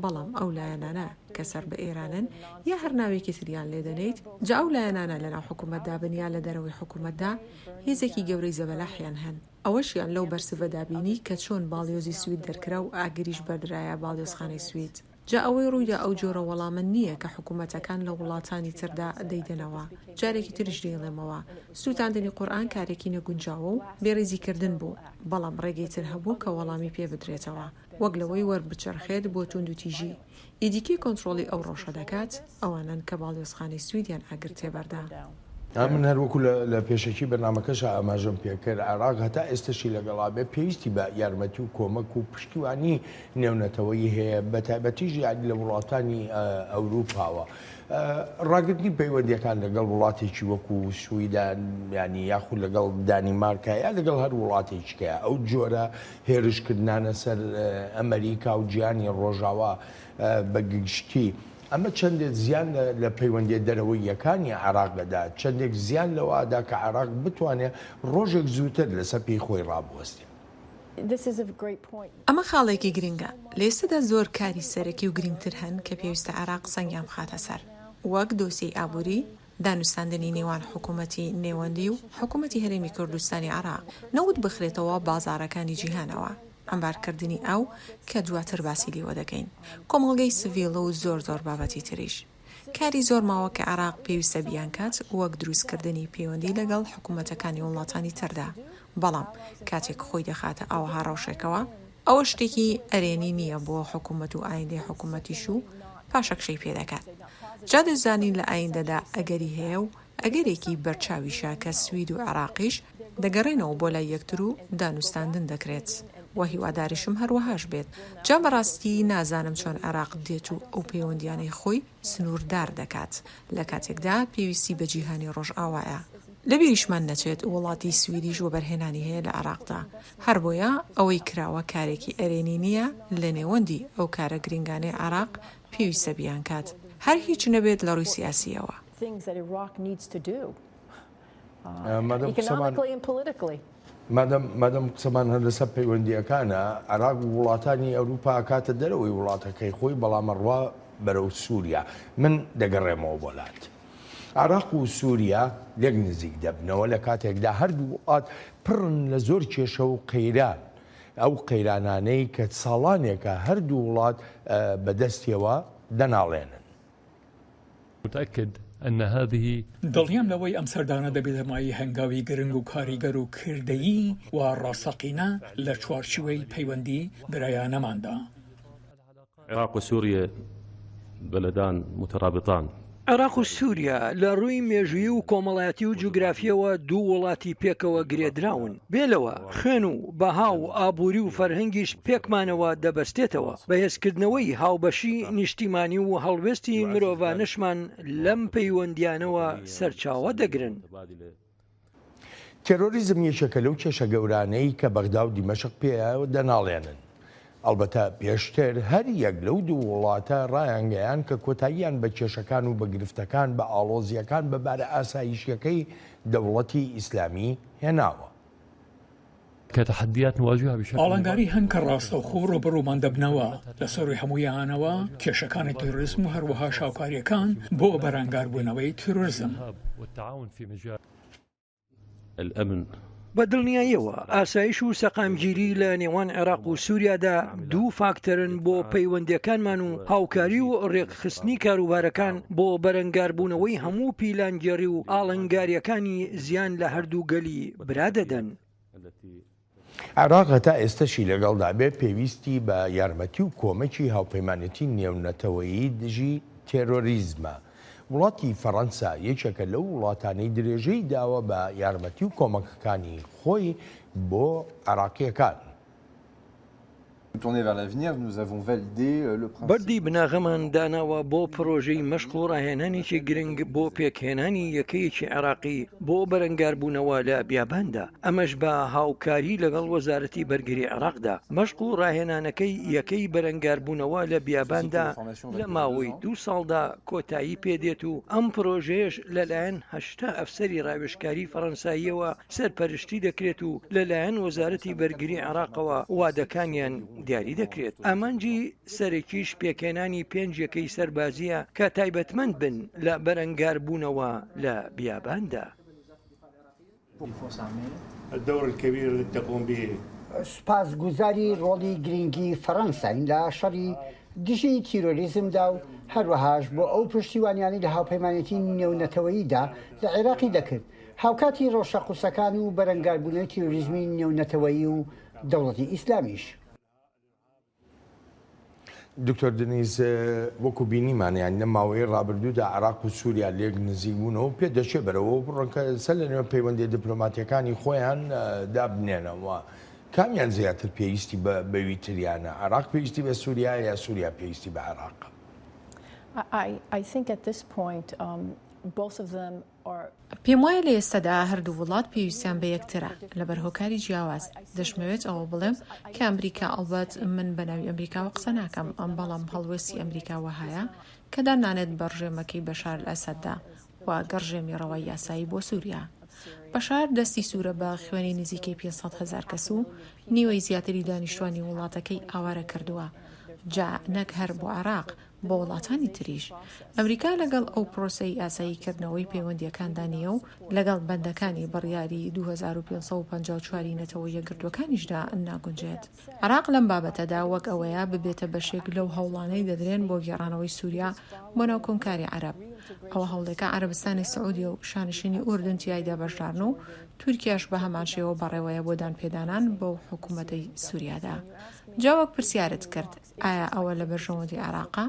بەڵام ئەو لایەنانە کە سەر بە ئێرانن یا هەر ناوێکی تریان لێدەنێیت، جا ئەو لایەنانە لەناو حکومەتدا بن یا لە دەرەوەی حکومەتدا، هێزێکی گەورەی زەبەلاحیان هەن. ئەوەشیان لەو بەرسڤەدا بینی کە چۆن باڵیۆزی سوید دەرکرا و ئاگریش بەردرایە باڵیۆزخانەی سوید. جا ئەوەی ڕوویدا ئەو جۆرە وەڵامە نییە کە حکومەتەکان لە وڵاتانی تردا دەیدەنەوە. جارێکی تریش دەیڵێمەوە، سووتاندنی قورئان کارێکی نەگونجاوە و بێڕیزیکردن بوو، بەڵام ڕێگەی تر هەبوو کە وەڵامی پێ بدرێتەوە، وەک لەوەی وەربچەرخێت بۆ توندوتیژی. ئیدی کێ کۆنترۆڵی ئەو ڕەوشە دەکات؟ ئەوانەن کە باڵیۆزخانەی سویدیان ئاگر تێبەردا. من هەر وەکو لە پێشەکی بەرنامەکەشا ئاماژەم پێکرد، عێراق هەتا ئێستەشی لەگەڵا بێ پێویستی بە یارمەتی و کۆمەک و پشتیوانی نێونەتەوەیی هەیە، بەتایبەتیش یانی لە وڵاتانی ئەوروپاوە. ڕاگرتنی پەیوەندییەکان لەگەڵ وڵاتێکی وەکو سویدا یانی یاخود لەگەڵ دانیمارکا یا لەگەڵ هەر وڵاتێکی کە ئەو جۆرە هێرشکردنانە سەر ئەمریکا و جیهانی ڕۆژاوا بە گشتی ئەمە چەندێک زیان لە پەیوەندیە دەرەوەییەکانی عێراق دەدات، چەندێک زیان لەوە ئەدا کە عێراق بتوانێت ڕۆژێک زووتر لەسەر پێی خۆی ڕابوەستێ؟ ئەمە خاڵێکی گرنگە، لە ئێستەدا زۆر کاری سەرەکی و گرنگتر هەن کە پێویستە عێراق سەنگیان بخاتە سەر، وەک دۆسیەی ئابووری، دانوستاندنی نێوان حکوومەتی نێوەندی و حکوومەتی هەرێمی کوردستانی عێراق، نەوت بخرێتەوە بازاڕەکانی جیهانەوە، عەمبارکردنی ئاو کە دواتر باسی لێوە دەکەین، کۆمەڵگەی سڤیل و زۆر زۆر بابەتی تریش. کاری زۆر ماوە کە عێراق پێویستە بیانکات وەک دروستکردنی پەیوەندی لەگەڵ حکومەتەکانی وڵاتانی تردا، بەڵام کاتێک خۆی دەخاتە ئاوەها ڕەوشێکەوە، ئەوە شتێکی ئەرێنی نییە بۆ حکومەت و ئایندەی حکومەتیش و پاشەکشەی پێدەکات. جا دەشزانین لە ئایندەدا ئەگەری هەیە و ئەگەرێکی بەرچاویشە کە سوید و عێراقیش دەگەڕێنەوە بۆ لای یەکتر و دانوستاندن دەکرێت و هیواداریشم هەروەهاش بێت. جا بەڕاستی نازانم چۆن عێراق دێت و ئەو پەیوەندیانەی خۆی سنووردار دەکات لە کاتێکدا پێویستی بە جیهانی ڕۆژئاوایە. لەبیریشمان نەچێت وڵاتی سویدیش وەبەرهێنانی هەیە لە عێراقدا. هەربۆیە ئەوەی کراوە کارێکی ئەرێنی نییە لە نێوەندی ئەو کارە گرنگانەی عێراق پێویستە بیانکات هەر هیچ نەبێت لە ڕووی سیاسییەوە. مادەم قسەمان هەر لەسەر پەیوەندییەکانە، عێراق وڵاتانی ئەوروپا ئەکاتە دەرەوەی وڵاتەکەی خۆی، بەڵام ئەڕوا بەرەو سووریا. من دەگەڕێمەوە بۆ لات. عێراق و سووریا لێک نزیک دەبنەوە لە کاتێکدا هەردوو وڵات پڕن لە زۆر کێشە و قەیران، ئەو قەیرانانەی کە ساڵانێکە هەردوو وڵات بەدەستیەوە دەناڵێنن. متأکد ان هذه. دڵنیام لەوەی ئەم سەردانە دەبێتە مایەی هەنگاوی گرنگ و کاریگەر و کردەیی و ڕاستەقینە لە چوارچیوەی پەیوەندی برایانەماندا. عراق و سوریە بلدان مترابطان. عێراق و سووریا لە ڕووی مێژوویی و کۆمەڵایەتی و جوگرافییەوە دوو وڵاتی پێکەوە گرێدراون. بێ لەوە، خوێن و بەها و ئابووری و فەرهەنگیش پێکمانەوە دەبەستێتەوە. بەهێزکردنەوەی هاوبەشی نیشتیمانی و هەڵوێستی مرۆڤانەشمان لەم پەیوەندییانەوە سەرچاوە دەگرن. تێرۆریزم یەکێکە لەو کێشە گەورانەی کە بەغدا و دیمەشق پێیەوە دەناڵێنن. ئەڵبەتە پێشتر هەر یەک لەو دوو وڵاتە ڕایانگەیاند کە کۆتاییان بە کێشەکان و بە گرفتەکان، بە ئاڵۆزییەکان، بە بارە ئاسایشییەکەی دەوڵەتی ئیسلامی هێناوە. ئاڵنگاری هەن کە ڕاستەوخۆ ڕووبەڕوومان دەبنەوە، لە سەرووی هەموویانەوە کێشەکانی تیرۆریزم و هەروەها هاوکارییەکان بۆ بەرەنگاربوونەوەی تیرۆریزم. بە دڵنیاییەوە ئاسایش و سەقامگیری لە نێوان عێراق و سووریادا دوو فاکتەرن بۆ پەیوەندییەکانمان و هاوکاری و ڕێکخستنی کاروبارەکان بۆ بەرەنگاربوونەوەی هەموو پیلانگێڕی و ئاڵنگارییەکانی زیان لە هەردوو گەلی برا دەدەن. عێراق هەتا ئێستەشی لەگەڵدا بێت پێویستی بە یارمەتی و کۆمەکی هاوپەیمانێتی نێونەتەوەیی دژی تێرۆریزمە. وڵاتی فەڕەنسا یەکێکە لەو وڵاتانەی درێژەی داوە بە یارمەتی و کۆمەکەکانی خۆی بۆ عێراقییەکان. بەردی بناغەمان داناوە بۆ پڕۆژەی مەشق و ڕاهێنانێکی گرنگ بۆ پێکهێنانی یەکەیەکی عێراقی بۆ بەرەنگاربوونەوە لە بیاباندا، ئەمەش بە هاوکاری لەگەڵ وەزارەتی بەرگری عێراقدا. مەشق و ڕاهێنانەکەی یەکەی بەرەنگاربوونەوە لە بیاباندا لە ماوەی دوو ساڵدا کۆتایی پێدێت و ئەم پڕۆژەیەش لەلایەن 80 ئەفسەری ڕاوێژکاری فەڕەنساییەوە سەرپەرشتی دەکرێت و لەلایەن وەزارەتی بەرگری عێراقەوە وادەکانیان دیاری دەکرێت، ئامانجی سەرەکیش پێکهێنانی پێنج یەکەی سەربازییە کە تایبەتمەند بن لە بەرەنگاربوونەوە لە بیاباندا. سوپاسگوزاری ڕۆڵی گرینگی فەڕەنساین لە شەڕی دژی تیرۆریزمدا و هەروەهاش بۆ ئەو پشتیوانیانەی لە هاوپەیمانێتی نێونەتەوەییدا لە عێراقی دەکرد هاوکاتی ڕەوشە قورسەکان و بەرەنگاربوونەوەی تیرۆریزمی نێونەتەوەیی و دەوڵەتی ئیسلامیش. دکتۆر دنیز وەکو بینیمان یان لەم ماوەیەی ڕابردوودا عێراق و سووریا لێک نزیک بوونەوە و پێدەچێ بەرەوە بڕۆن کە سەر لە نوێ پەیوەندییە دیپلۆماتییەکانی خۆیان دابنێنەوە. کامیان زیاتر پێویستی بە بەوی تریانە؟ عێراق پێویستی بە سووریایە یا سووریا پێویستی بە عێراقە؟ پێموایە لە ئێستادا هەردوو وڵات پێویستیان بە یەکترە، لەبەر هۆکاری جیاواز. دەشمەوێت ئەوە بڵێم کە ئەمریکا، ئەڵبەت من بە ناوی ئەمریکاوە قسە ناکەم، بەڵام هەڵوێستی ئەمریکا وەهایە کە دان نانێت بە ڕژێمەکەی بەشار ئەسەددا و ڕژێمی ڕەوای یاسایی بۆ سووریا. بەشار دەستی سوورە بە خوێنی نزیکەی 500 هەزار کەس و نیوەی زیاتری دانیشتوانی وڵاتەکەی ئاوارە کردووە، جا نەک هەر بۆ عێراق، بۆ وڵاتانی تریش. ئەمریکا لەگەڵ ئەو پرۆسەی ئاسایی کردنەوەی پەیوەندییەکاندا نییە و لەگەڵ بەندەکانی بڕیاری 2554 ی نەتەوە یەکگرتووەکانیشدا ناگونجێت. عێراق لەم بابەتەدا وەک ئەوەیە ببێتە بەشێک لەو هەوڵانەی دەدرێن بۆ گێڕانەوەی سووریا بۆ ناو کۆمکاری عەرەب. ئەوە هەوڵێکە عەرەبستانی سعودیە و شانشینی ئوردن تیایدا بەشدارن و تورکیاش بە هەمان شێوە بەڕێوەیە بۆ دانپێدانان بەو حکوومەتەی سووریادا. جا وەک پرسیارت کرد، ئایا ئەوە لە بەرژەوەندی عێراقە؟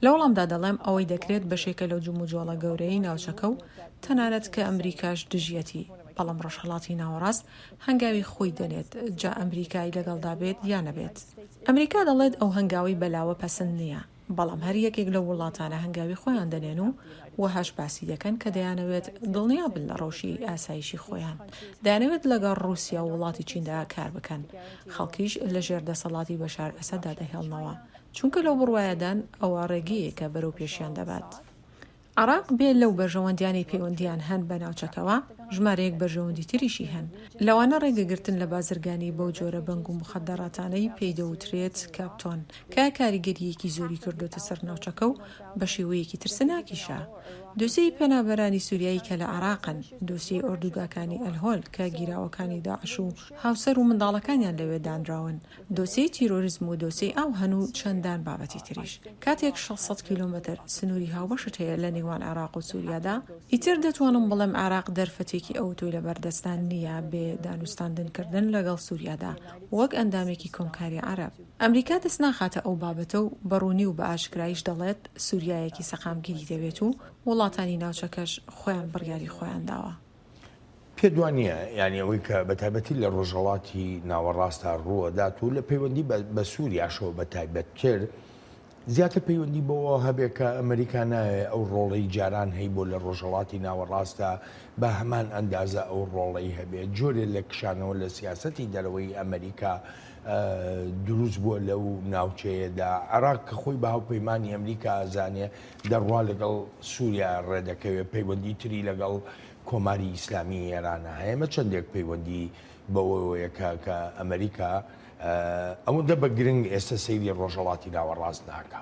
لە وەڵامدا دەڵێم ئەوەی دەکرێت بەشێکە لەو جموجۆڵە گەورەیەی ناوچەکە و تەنانەت کە ئەمریکاش دژیەتی، بەڵام ڕۆژهەڵاتی ناوەڕاست هەنگاوی خۆی دەنێت جا ئەمریکای لەگەڵدا بێت یا نەبێت. ئەمریکا دەڵێت ئەو هەنگاوەی بەلاوە پەسند نییە، بەڵام هەر یەکێک لەو وڵاتانە هەنگاوی خۆیان دەنێن و وەهاش باسی دەکەن کە دەیانەوێت دڵنیا بن لە ڕەوشی ئاسایشی خۆیان، دەیانەوێت لەگەڵ ڕووسیا و وڵاتی چیندا کار بکەن، خەڵکیش لە ژێر دەسەڵاتی بەشار ئەسەددا دەهێڵنەوە، چونکە لەو بڕوایەدان ئەوە ڕێگەیەکە بەرەو پێشیان دەبات. عێراق بێ لەو بەرژەوەندیانەی پەیوەندییان هەن بە ناوچەکەوە، ژمارەیەک بەرژەوەندی تریشی هەن، لەوانە ڕێگەگرتن لە بازرگانی بەو جۆرە بەنگ و موخەدەراتانەی پێی دەوترێت کاپتۆن، کە کاریگەرییەکی زۆری کردۆتە سەر ناوچەکە و بە شێوەیەکی ترسناکیشە. دۆسیەی پەنابەرانی سوریایی کە لە عێراقن، دۆسیەی ئۆردوگاکانی ئەلهۆل کە گیراوەکانی داعش و هاوسەر و منداڵەکانیان لەوێ دانراون، دۆسیەی تیرۆریزم و دۆسیەی ئاو هەن و چەندان بابەتی تریش. کاتێک 600 کیلۆمەتر سنووری هاوبەشت هەیە لە نێوان عێراق و سوریادا، ئیتر دەتوانم بڵێم عێراق دەرفەتێکی ئەوتۆی لەبەردەستدا نییە بێ دانوستاندنکردن لەگەڵ سوریادا وەک ئەندامێکی کۆمکاری عەرەب. ئەمریکا دەست ناخاتە ئەو بابەتە و بە ڕوونی و بە ئاشکراییش دەڵێت سوریایەکی سەقامگیری دەوێت و وڵاتانی ناوچەکەش خۆیان بڕیاری خۆیان داوە. پێت وا نییە یانی ئەوەی کە بە تایبەتی لە ڕۆژهەڵاتی ناوەڕاستا ڕووەدات و لە پەیوەندی بە سووریاشەوە بە تایبەتتر زیاتر پەیوەندی بەوە هەبێ کە ئەمریکا نایەوێ ئەو ڕۆڵەی جاران هەیبوو لە ڕۆژهەڵاتی ناوەڕاستدا بە هەمان ئەندازە ئەو ڕۆڵەی هەبێ جۆرێ لە کشانەوە لە سیاسەتی دەرەوەی ئەمریکا دروست بووە لەو ناوچەیەدا عێراق کە خۆی بە هاوپەیمانی ئەمریکا ئەزانێ دەڕوا لەگەڵ سووریا ڕێدەکەوێ پەیوەندی تری لەگەڵ کۆماری ئیسلامی ئێرانە هەیە ئەمە چەندێک پەیوەندی بەوەوەیە کە کە ئەمریکا ئەوەندە بە گرنگ ئێستا سەیری ڕۆژهەڵاتی ناوەڕاست ناکا.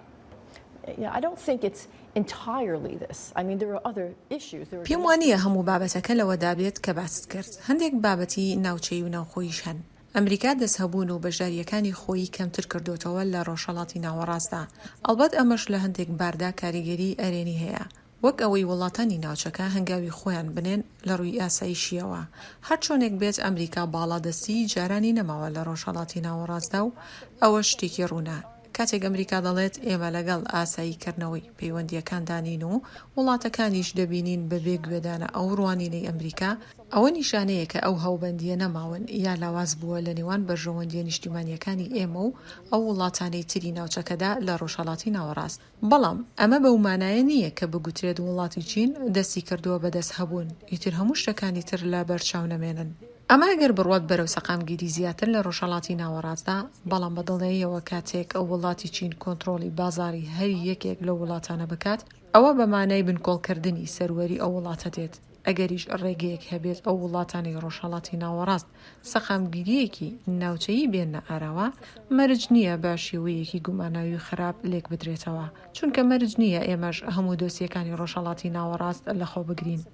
پێم وانییە هەموو بابەتەکە لەوەدا بێت کە باست کرد. هەندێک بابەتی ناوچەیی و ناوخۆییش هەن. ئەمریکا دەستهەبوون و بەشدارییەکانی خۆیی کەمتر کردۆتەوە لە ڕۆژهەڵاتی ناوەڕاستدا. ئەڵبەت ئەمەش لە هەندێک باردا کاریگەریی ئەرێنی هەیە. وەک ئەوەی وڵاتانی ناوچەکە هەنگاوی خۆیان بنێن لە ڕووی ئاسایشییەوە. هەرچۆنێک بێت ئەمریکا باڵادەستیی جارانی نەماوە لە ڕۆژهەڵاتی ناوەڕاستدا و ئەوەش شتێکی ڕوونە. کاتێک ئەمریکا دەڵێت ئێمە لەگەڵ ئاساییکردنەوەی پەیوەندییەکاندا نین و وڵاتەکانیش دەبینین بەبێ گوێدانە ئەو ڕوانینەی ئەمریکا، ئەوە نیشانەیەکە ئەو هاوبەندییە نەماون یا لاواز بووە لە نێوان بەرژەوەندییە نیشتیمانییەکانی ئێمە و ئەو وڵاتانەی تری ناوچەکەدا لە ڕۆژهەڵاتی ناوەڕاست. بەڵام ئەمە بەو مانایە نییە کە بگوترێت وڵاتی چین دەستی کردووە بە دەست هەبوون، ئیتر هەموو شتەکانی تر لە بەر چاو نەمێنن. ئەمە ئەگەر بڕوات بەرەو سەقامگیری زیاتر لە ڕۆژهەڵاتی ناوەڕاستدا، بەڵام بە دڵنیاییەوە کاتێک وڵاتی چین کۆنتڕۆڵی بازاڕی هەر یەکێک لەو وڵاتانە بکات، ئەوە بە مانای بنکۆڵکردنی سەروەری ئەو وڵاتە دێت. ئەگەریش ڕێگەیەک هەبێت ئەو وڵاتانەی ڕۆژهەڵاتی ناوەڕاست سەقامگیرییەکی ناوچەیی بێننە ئاراوە، مەرج نییە بە شێوەیەکی گوماناوی و خراپ لێکبدرێتەوە، چونکە مەرج نییە ئێمەش هەموو دۆسیەکانی ڕۆژهەڵاتی ناوەڕاست لەخۆ بگرین.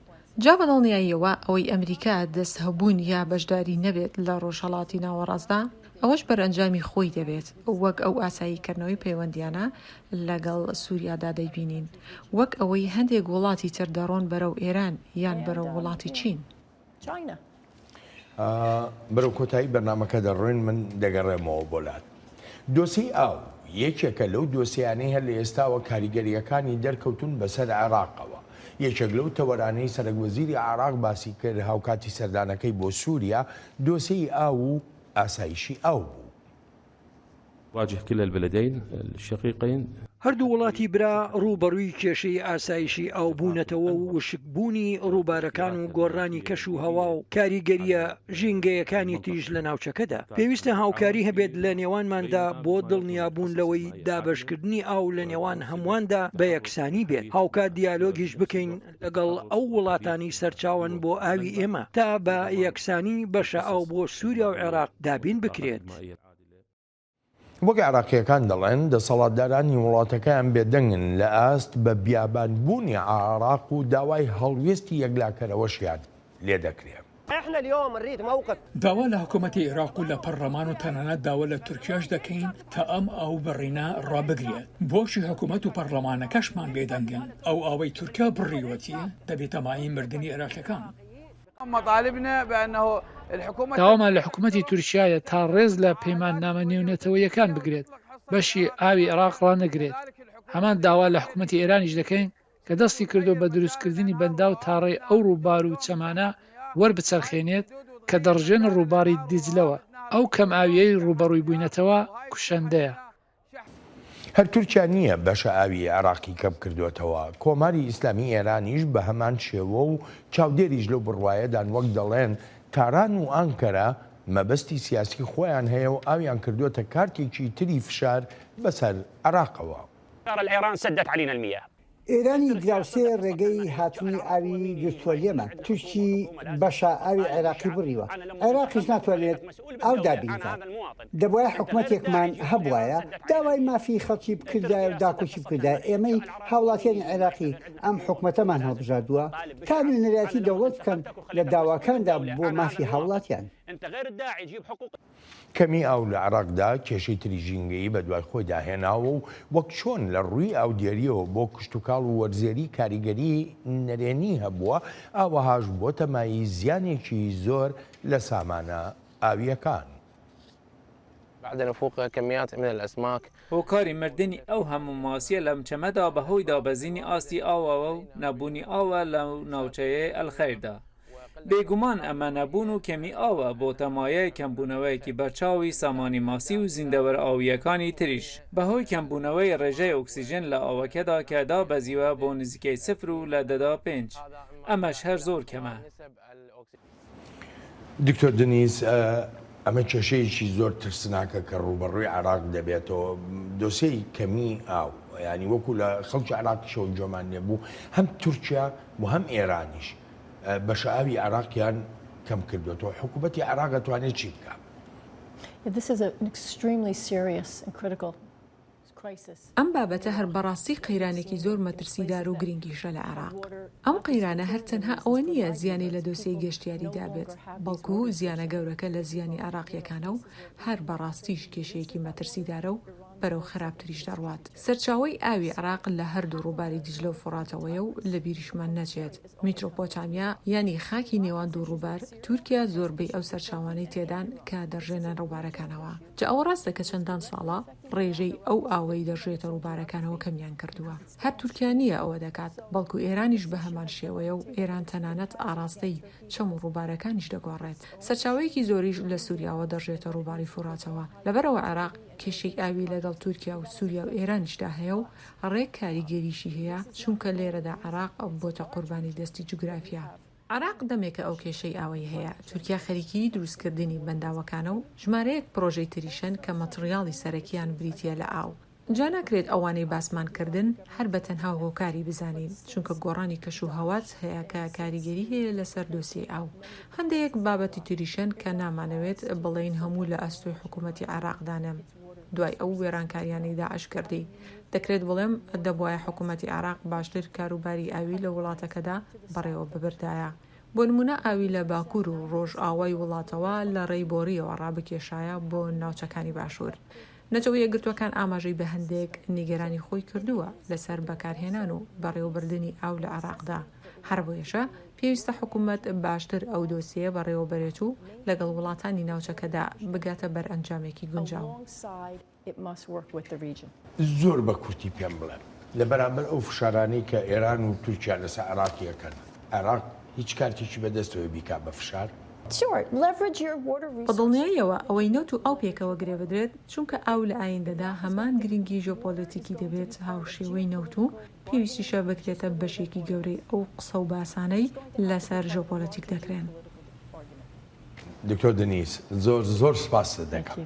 جا بە دڵنیاییەوە ئەوەی ئەمریکا دەست هەبوون یا بەشداری نەبێت لە ڕۆژهەڵاتی ناوەڕاستدا، ئەوەش بەرئەنجامی خۆی دەبێت، وەک ئەو ئاساییکردنەوەی پەیوەندییانە لەگەڵ سوریادا دەیبینین، وەک ئەوەی هەندێک وڵاتی تر دەڕۆن بەرەو ئێران یان بەرەو وڵاتی چین. بەرەو کۆتایی بەرنامەکە دەڕۆین، من دەگەڕێمەوە بۆ لات. دۆسیەی ئاو. یەکێکە لەو دۆسێیانەی هەر لە ئێستاوە کاریگەرییەکانی دەرکەوتوون بەسەر عێراقەوە. یەکێک لەو تەوەرانەی سەرەکوەزیری عێراق باسی کرد هاوکاتی سەردانەکەی بۆ سووریا، دۆسێی ئاو و ئاسایشی ئاو بوو. واجه کلا البلدین الشقیقین. هەردوو وڵاتی برا ڕووبەڕووی کێشەی ئاسایشی ئاو بوونەتەوە و وشکبوونی ڕووبارەکان و گۆڕانی کەش و هەوا و کاریگەرییە ژینگەیەکانی تریش لە ناوچەکەدا. پێویستە هاوکاری هەبێت لە نێوانماندا بۆ دڵنیابوون لەوەی دابەشکردنی ئاو لە نێوان هەموواندا بە یەکسانی بێت، هاوکات دیالۆگیش بکەین لەگەڵ ئەو وڵاتانەی سەرچاوەن بۆ ئاوی ئێمە تا بە یەکسانی بەشە ئاو بۆ سووریا و عێراق دابین بکرێت. وەک عێراقییەکان دەڵێن، دەسەڵاتدارانی وڵاتەکەیان بێدەنگن لە ئاست بە بیابانبوونی عێراق و داوای هەڵوێستی یەکلاکەرەوەشیان لێدەکرێ. داوا لە حکومەتی عێراق و لە پەڕڵەمان و تەنانەت داوا لە تورکیاش دەکەین تا ئەم ئاو بڕینە ڕابگرێت. بۆچی حکومەت و پەڕڵەمانەکەشمان بێدەنگن؟ ئەو ئاوەی تورکیا بڕیوەتی دەبێتە مایەی مردنی عێراقیەکان. داوامان لە حکومەتی تورکیایە تا ڕێز لە پەیماننامە نێونەتەوەییەکان بگرێت، بەشی ئاوی عێراق ڕانەگرێت. هەمان داوا لە حکومەتی ئێرانیش دەکەین کە دەستی کردووە بە دروستکردنی بەنداو تا ڕێی ئەو ڕووبار و چەمانە وەربچەرخێنێت کە دەڕژێنە ڕووباری دیجلەوە، ئەو کەمئاوییەی ڕووبەڕووی بووینەتەوە کوشەندەیە. هەر تورکیا نییە بەشە ئاوی عێراقی کەم کردۆتەوە، کۆماری ئیسلامی ئێرانیش بە هەمان شێوە و چاودێریش لەو بڕوایەدان وەک دەڵێن تاران و ئانکەرە مەبەستی سیاسی خۆیان هەیە و ئاویان کردۆتە کارتێکی تری فشار بەسەر عێراقەوە. ئێرانی دراوسێ ڕێگەی هاتنی ئاوی گرتووە لێمان، تورکی بەشە ئاوی عێراقی بڕیوە، عێراقیش ناتوانێت ئاو دابین کات. دەبوایە حکومەتێکمان هەبوایە داوای مافی خەڵکی بکردایە و داکۆکی بکردایە، ئێمەی هاوڵاتیانی عێراقی ئەم حکومەتەمان هەڵبژاردووە تا نوێنەرایەتی دەوڵەت بکەن لە داواکاندا بۆ مافی هاوڵاتیان. کەمی ئاو لە عێراقدا کێشەی تری ژینگەیی بەدوای خۆیدا هێناوە و وەک چۆن لە ڕووی ئاودێرییەوە بۆ کشتوکاڵ و وەرزێری کاریگەری نەرێنی هەبووە، ئاوەهاش بۆتە مایەی زیانێکی زۆر لە سامانە ئاوییەکان. بعد نفوق كميات من الأسماك. هۆکاری مردنی ئەو هەموو ماسییە لەم چەمەدا بەهۆی دابەزینی ئاستی ئاوەوە و نەبوونی ئاوە لەو ناوچەیەی ئەلخەیردا. بێگومان ئەمە نەبوون و کەمی ئاوە بۆتە مایەی کەمبوونەوەیەکی بەرچاوی سامانی ماسی و زیندەوەرە ئاوییەکانی تریش بەهۆی کەمبوونەوەی ڕێژەی ئۆکسیژن لە ئاوەکەدا کە دابەزیوە بۆ نزیکەی سفر و لە دەدا پێنج ئەمەش هەر زۆر کەمە. دکتۆر دنیز، ئەمە کێشەیەکی زۆر ترسناکە کە ڕووبەڕووی عێراق دەبێتەوە، دۆسێی کەمیی ئاو، یانی وەکو لە خەڵکی عێراقیشەوە گوێمان لێبوو هەم تورکیا و هەم ئێرانیش بەشە ئاوی عێراقیان کەم کردوێتەوە، حکوومەتی عێراق ئەتوانێت چی بکا؟ ئەم بابەتە هەر بەڕاستی قەیرانێکی زۆر مەترسیدار و گرنگیشە لە عێراق. ئەم قەیرانە هەر تەنها ئەوە نییە زیانی لە دۆسیەی گەشتیاری دابێت، بەڵکو زیانە گەورەکە لە زیانی عێراقییەکانە و هەر بەڕاستیش کێشەیەکی مەترسیدارە و بەرەو خراپتریش دەڕوات. سەرچاوەی ئاوی عێراق لە هەردوو ڕووباری دیجلە و فوڕاتەوەیە و لەبیریشمان نەچێت میترۆپۆتامیا یانی خاکی نێوان دوو ڕووبار، تورکیا زۆربەی ئەو سەرچاوانەی تێدان کە دەڕژێنە ڕووبارەکانەوە. جا ئەوە ڕاستە کە چەندان ساڵە ڕێژەی ئەو ئاوەی دەڕژێتە ڕووبارەکانەوە کەمیان کردووە. هەر تورکیا نییە ئەوە دەکات، بەڵکو ئێرانیش بەهەمان شێوەیە و ئێران تەنانەت ئاڕاستەی چەم و ڕووبارەکانیش دەگۆڕێت. سەرچاوەیەکی زۆریش لە سوریاوە دەڕژێتە ڕووباری فوراتەوە. لەبەرئەوە عێراق کێشەی ئاوی لەگەڵ تورکیا و سوریا و ئێرانیشدا هەیە و ڕێک کاریگەریشی هەیە، چونکە لێرەدا عێراق بۆتە قوربانی دەستی جوگرافیا. عێراق دەمێکە ئەو کێشەی ئاوەی هەیە، تورکیا خەریکی دروستکردنی بەنداوەکانە و ژمارەیەک پڕۆژەی تریشن کە مەتڕیاڵی سەرەکیان بریتییە لە ئاو. جا ناکرێت ئەوانەی باسمان کردن هەر بە تەنها هۆکاری بزانین، چونکە گۆڕانی کەش و هەوات هەیە کە کاریگەری هەیە لەسەر دۆسیەی ئاو. هەندێک بابەتی تریشن کە نامانەوێت بڵێین هەموو لە ئەستۆی حکوومەتی عێراقدانە دوای ئەو وێرانکاریانەی داعش کردی. دەکرێت بڵێم دەبوایە حکوومەتی عێراق باشتر کاروباری ئاوی لە وڵاتەکەدا بەڕێوە ببردایە. بۆ نموونە ئاوی لە باکوور و ڕۆژئاوای وڵاتەوە لە ڕێی بۆرییەوە ڕابکێشایە بۆ ناوچەکانی باشوور. نەتەوە یەکگرتووەکان ئاماژەی بە هەندێک نیگەرانی خۆی کردووە لەسەر بەکارهێنان و بەڕێوەبردنی ئاو لە عێراقدا، هەر بۆیەشە پێویستە حکومەت باشتر ئەو دۆسیەیە بەڕێوەبەرێت و لەگەڵ وڵاتانی ناوچەکەدا بگاتە بەرئەنجامێکی گونجاو. زۆر بە کورتی پێم بڵێ لە بەرامبەر ئەو فشارانەی کە ئێران و تورکیا لەسەر عێراقی ئەکەن، عێراق هیچ کارتێکی بەدەستەوەیە بیکا بە فشار؟ بە دڵنیاییەوە ئەوەی نەوت و ئاو پێکەوە گرێ بدرێت، چونکە ئاو لە ئایندەدا هەمان گرنگی ژیۆپۆلەتیکی دەبێت هاوشێوەی نەوت و پێویستیشە بکرێتە بەشێکی گەورەی ئەو قسە و باسانەی لەسەر ژیۆپۆلەتیک دەکرێن. دکتۆر دنیز زۆر زۆر سپاست دەکەم.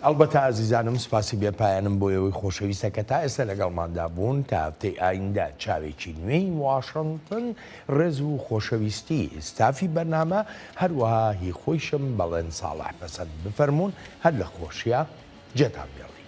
ئەڵبەتە ئازیزانم سپاسی بێ پایانم بۆ ئێوەی خۆشەویستە کە تا ئێستا لەگەڵماندا بوون تا هەفتەی ئایندە چاوێکی نوێی واشنتن ڕێز و خۆشەویستی ستافی بەرنامە هەروەها هی خۆیشم بەڵێن ساڵح پەسەند بفەرموون هەر لە خۆشیا جێتان بێڵین.